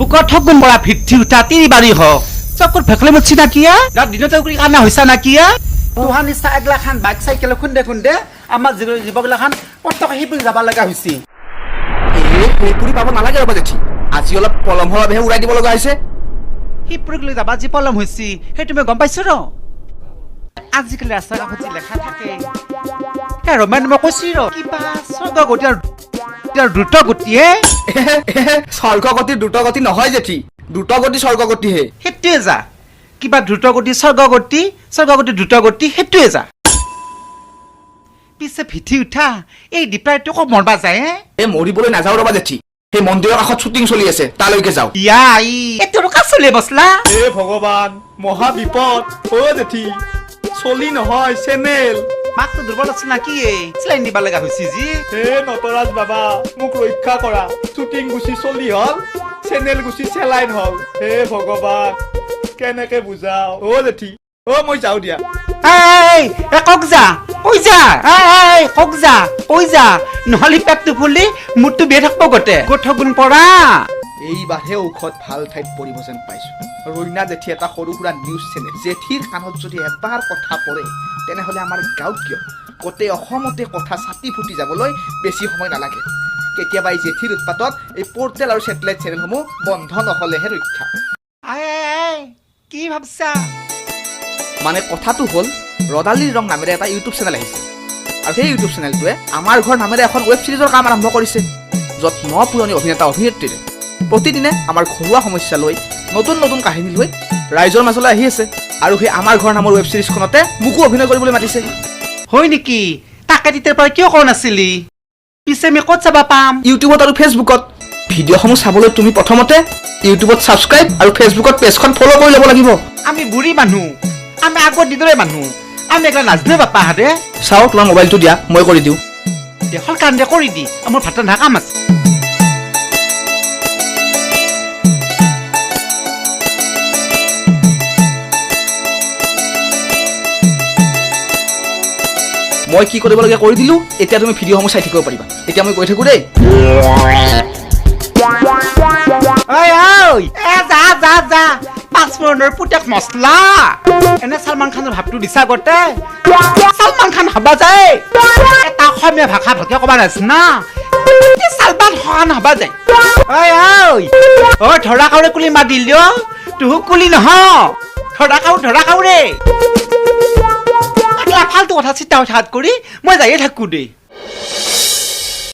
বুকত ঠগুন পৰা ভিত্তি উঠা তিৰি বাৰী হ চকুৰ ভেকলে মুচি নাকিয়া দিনতে কৰি কানা হৈছা নাকিয়া। তোহাৰ নিচিনা এগলাখান বাইক চাইকেল খুন্দে খুন্দে আমাৰ জীৱগিলাখান পটকে সিপুৰি যাব লগা হৈছে। পুৰি পাব নালাগে ৰ'বা জেঠী, আজি অলপ পলম হোৱাৰ বাবেহে উৰাই দিব লগা হৈছে। সিপুৰিক লৈ যাবা যি পলম হৈছে সেইটো মই গম পাইছো ৰ। আজিকালি ৰাস্তাৰ কাষত যি লেখা থাকে ৰমেন মই কৈছি ৰ, কিবা স্বৰ্গগতি আৰু দ্ৰুত গতিহে। স্বৰ্গগতি দ্ৰুতগতি নহয় জেঠী, দ্ৰুতগতি স্বৰ্গগতিহে। সেইটোৱে যা, কিবা দ্ৰুতগতি স্বৰ্গগতি, স্বৰ্গগতি দ্ৰুতগতি, সেইটোৱে যা। পিছে ভিঠি উঠা এই দীপাইটো কম মৰবা যায় হে? এই মৰিবলৈ নাযাওঁ ৰ'বা জেঠী, সেই মন্দিৰৰ কাষত শ্বুটিং চলি আছে তালৈকে যাওঁ। ইয়া এইটো কাচলে বসলা। হে ভগৱান, মহা বিপদ। অ জেঠী, চলি নহয় চেনেল। মাকটো দুৰ্বল আছে না কি চেলাইন দিবা লগা হৈছে যি। হে নটৰাজ বাবা, মোক ৰক্ষা কৰা। শ্বুটিং গুচি চলি হ'ল, চেনেল গুচি চেলাইন হ'ল। হে ভগৱান, কেনেকে বুজাও। অ জেঠী, অ মই যাওঁ দিয়া। এই কক যা, কৈ যা, এই কক যা, কৈ যা, নহ'লে পেটটো ফুলি মোৰটো বিয়া থাকিব গোটে গোঠগুণ পৰা। এইবাৰহে ঔষধ ভাল ঠাইত পৰিব যেন পাইছো। ৰৈনা জেঠী এটা সৰু সুৰা নিউজ চেনেল, জেঠীৰ কাণত যদি এবাৰ কথা পৰে তেনেহ'লে আমাৰ গাঁৱত কিয় গোটেই অসমতে কথা চাটি ফুটি যাবলৈ বেছি সময় নালাগে। কেতিয়াবা এই জেঠীৰ উৎপাতত এই পৰ্টেল আৰু ছেটেলাইট চেনেলসমূহ বন্ধ নহ'লেহে ৰক্ষা। কি ভাবছা? মানে কথাটো হ'ল, ৰদালিৰ ৰং নামেৰে এটা ইউটিউব চেনেল আহিছে আৰু সেই ইউটিউব চেনেলটোৱে আমাৰ ঘৰ নামেৰে এখন ৱেব ছিৰিজৰ কাম আৰম্ভ কৰিছে, য'ত ন পুৰণি অভিনেতা অভিনেত্ৰীৰে প্ৰতিদিনে আমাৰ ঘৰুৱা সমস্যা লৈ নতুন নতুন কাহিনী লৈ ৰাইজৰ মাজলৈ আহি আছে। আৰু সেই আমাৰ ঘৰ নামৰ ৱেব ছিৰিজখনতে মোকো অভিনয় কৰিবলৈ মাতিছে। হয় নেকি? তাকে তেতিয়াৰ পৰা কিয় কোৱা নাছিলি? পিছে আমি ক'ত চাবা পাম? ইউটিউবত আৰু ফেচবুকত। ভিডিঅ'সমূহ চাবলৈ তুমি প্ৰথমতে ইউটিউবত ছাবস্ক্ৰাইব আৰু ফেচবুকত পেজখন ফ'ল' কৰি ল'ব লাগিব। আমি বুঢ়ী মানুহ, আমি আগৰ দিনৰে মানুহ, আমি এগলা নাজনো বাপাহাতে। চাওঁ, তোমাৰ মোবাইলটো দিয়া, মই কৰি দিওঁ। দেশৰ কাৰণে কৰি দি, আমাৰ ভাত ৰন্ধা কাম আছে। মই কি কৰিব লাগে কৰি দিলোঁ, এতিয়া তুমি ভিডিঅ'সমূহ চাই থাকিব পাৰিবা। এতিয়া মই গৈ থাকোঁ দেই। ঐ ঐ, এ যা যা যা, পাঁচফোৰণৰ পুতেক মছলা। এনে ছলমান খানৰ ভাৱটো দিছা গোটে, ছলমান খান হবা যায়। এটা অসমীয়া ভাষা ভালকে ক'বা নাজানা, ছলমান খান হবা যায়। ঐ ঐ ঐ, ধৰা কাউৰে কুলি মাত দিল দিয়, তুহু কুলি নহয়, ধৰা কাউ, ধৰা কাউৰে। ফাল্টু কথা চিন্তা হাত কৰি মই যায়ে থাকোঁ দেই।